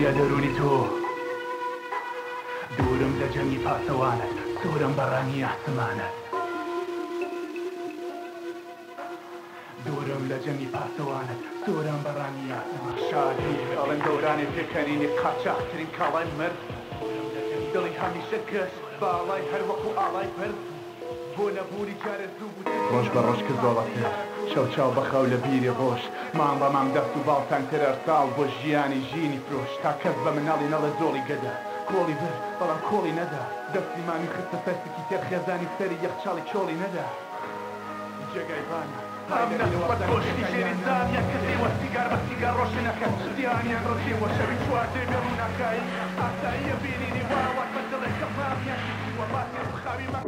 دەریا دەروونی تۆ. دوورم لە جەنگی پاسەوانت، سوورم بە ڕەنگی ئاسمانت. دوورم لە جەنگی پاسەوانت، سوورم بە ڕەنگی ئاسمانت. شادی ئەڵێن دەورانی پێکەنینی قاچاخترین کاڵای مرد. دڵی هەمیشە گەش، باڵای هەر وەکو ئاڵای بەرز. بۆ نەبوونی جارێ زوو بوو ڕۆژ بە ڕۆژ کزۆڵەتر، شەو چاو بە خەو لە بیری ڕۆژ. مام بە مام دەست و باڵ تەنگتر ئەرساڵ بۆ ژیانی ژینی فرۆش. تا کەس بە مناڵی نەڵێ زۆڵی گەدە. کۆڵی برد، بەڵام کۆڵی نەدا. دەستی مامی خستە سەر سکی تێر خێزانی سەری یەخچاڵی چۆڵی نەدا. جێگای بانە ئەم نەخوت گۆشتی ژێری زام یان کزیوە سیگار بە سیگار ڕۆشنەکەن زیانیان ڕزیوە شەوی چواردەی بێ ڕووناکایی ئاساییە بینینی وا وات بە دڵێک کە مامیان کزیوە باسی ڕووخاوی مە.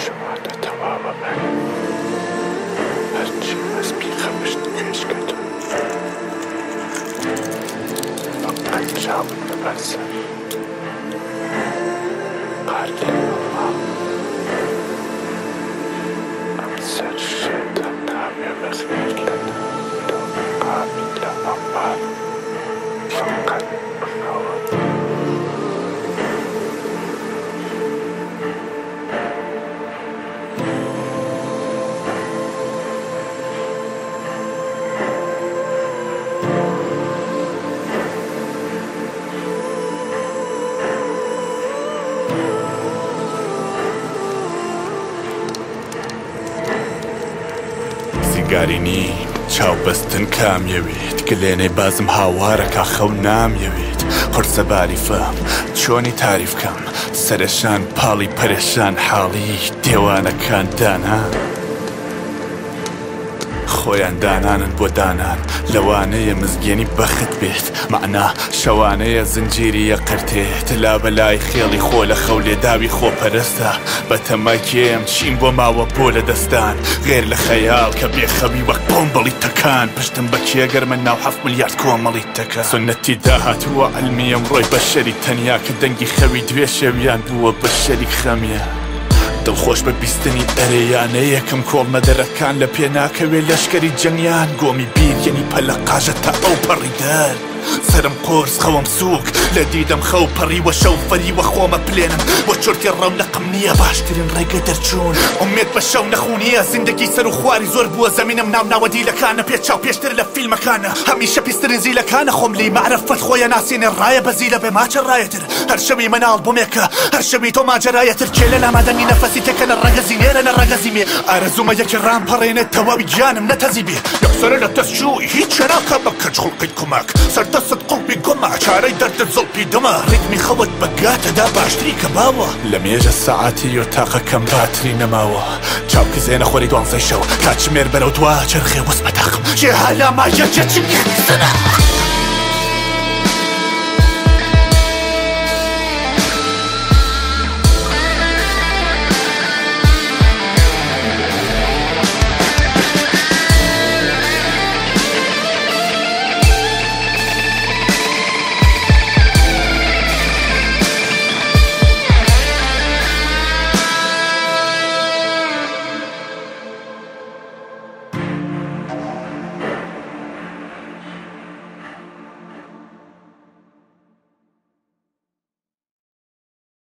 شەوانە تەواوەبن هەرچی ئەسپی خەمشت کوێچکەتون فەقەت چاوت بەبەر سەر قارت لێ ئەڵڵا ئەم سەر شێتە ناوێ بە خێر لە تۆ قابی لە عەمبار فەقەت بخەوە. سیگاری نیم چاو بەستن کامیەوێت گلێنەی بازم هاوارەکا خەو نامیەوێت قورسە باری فام چۆنی تاریف کەم سەرێشان پاڵی پەرێشان حاڵی دێوانەکان دانا خۆیان دانانن بۆ دانان لەوانەیە مزگێنی بەخت بێت مەعنا شەوانەیە زنجیری ئەقرتێت لابەلای خێڵی خۆ لە خەو لێداوی خۆپەرستە بەتەمای کێم چیم بۆ ماوە بۆ لە دەستدان غێر لە خەیاڵ کە بێخەوی وەک قۆمبڵی تەکان پشتم بە کێ گەرمە ناو هەفت ملیارد کۆمەڵی تەکە سوننەتی داهاتووە عەلمی ئەمڕۆی بەشەری تەنیا کە دەنگی خەوی دوێ شەویان بووە بە شەریک خەمیان دڵخۆش بە بیستنی ئەرێ یانەیەکم کۆڵنەدەرەکان لە پێ ناکەوێ لەشکری جەنگیان گۆمی بیر یەنی پەلەقاژە تا ئەو پەڕی دەر سەرم قورس خەوم سووک لە دیدەم خەو پەڕیوە شەو فەریوە خۆمە پلێنم وە چرتی ڕەونەقم نییە باشترین ڕێگە دەرچوون ئومێد بە شەو نەخونیە زیندەگی سەر و خواری زۆر بووە زەمینم ناو ناوە دیلەکانە پێ چاو پێشتر لە فیلمەکانە هەمیشە پیسترین زیلەکانە خۆم لی مەعرەفەت خۆیە ناسینێ ڕایە بەزیلە بێ ماچە ڕایەتر هەر شەوی مناڵ بوومێکە هەر شەوی تۆ ماجەرایەتر کێ لە لاما دەنگی نەفەسی تێکەنە ڕەگەزی نێرە نە ڕەگەزی مێ ئارەزوومە یەکێ ڕام پەڕێنێت تەواوی گیانم نەتەزی بێ یەکسەرە لە دەست چووی هیچ ناکا بە کەج خوڵقی کومەک سەر دەستت قوڵپی گومە چارەی دەردت زڵپی دمە ڕیتمی خەوت بە گاتەدا باشتری کە باوە. لە مێژە سەعاتی یۆتاقەکەم باتری نەماوە چاو کزێنە خۆری دوانزەی شەو کاتژمێر بەرەو دوا چەرخێ وەس بە تاقم کێ هالاما یەکێ چنگی خستنە.